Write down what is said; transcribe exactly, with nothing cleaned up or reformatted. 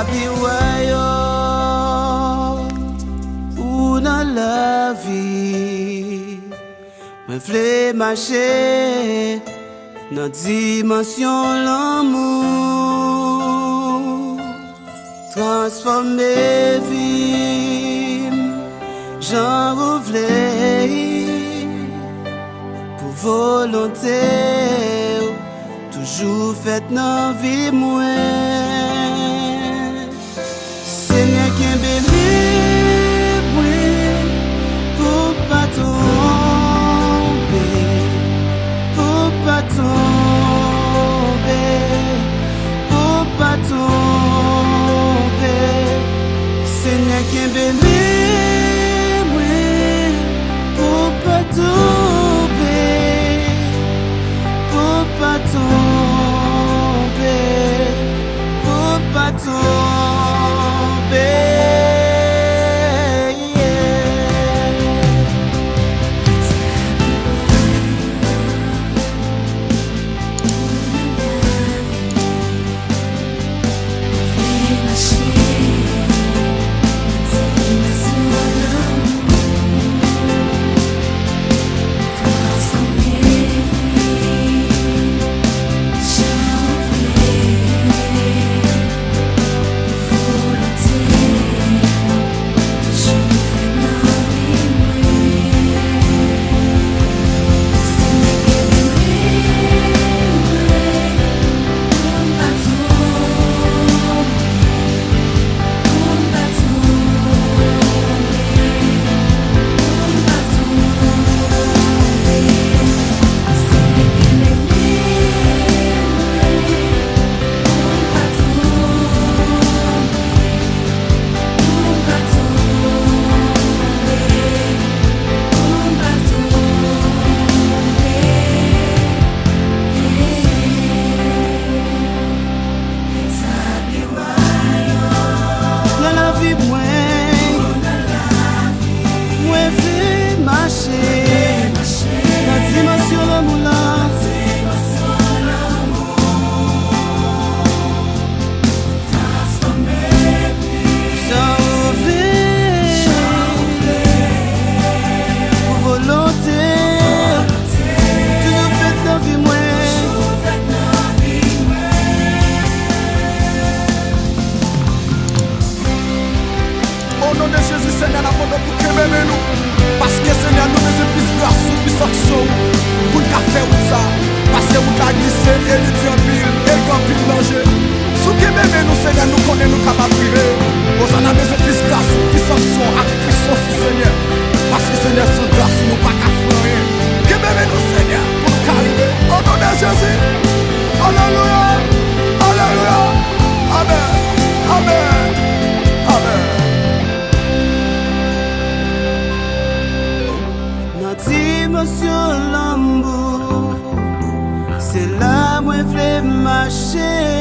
Pi wè yo ou nan lavi. Mwen vle mache nan dimansyon lanmou. Transfòme vi m jan ou vle. Pou volonte w toujou fèt nan vi mwen. Senyè, kenbe men mwen pou m pa tonbe, pou m pa tonbe, pou m pa tonbe. Senyè, kenbe men mwen pou m pa tonbe, pou m pa tonbe, pou m pa tonbe. Nan lavi mwen, mwen vle mache nan dimansyon lanmou la. Jan ou vle, pou volonte w toujou fèt nan vi mwen. O non de Jezi, Senyè, n ap mande w pou kenbe men nou. Paske, Senyè, nou bezwen plis gras ou, plis onksyon ou, pou n ka fè wout sa. Paske wout la glise e li di anpil, e gen anpil danje. Si w kenbe men nou, Senyè, nou konnen nou kapab rive. Ozana bezwen plis gras ou, plis onksyon ak plis fòs ou, Senyè. Paske, Senyè, san gras ou, nou pa ka fè anyen. Kenbe men nou, Senyè, pou nou ka rive. O non de Jezi. Alelouya. Alelouya. Amèn. Amèn. Amèn. Nan dimansyon lanmou, se la mwen vle mache.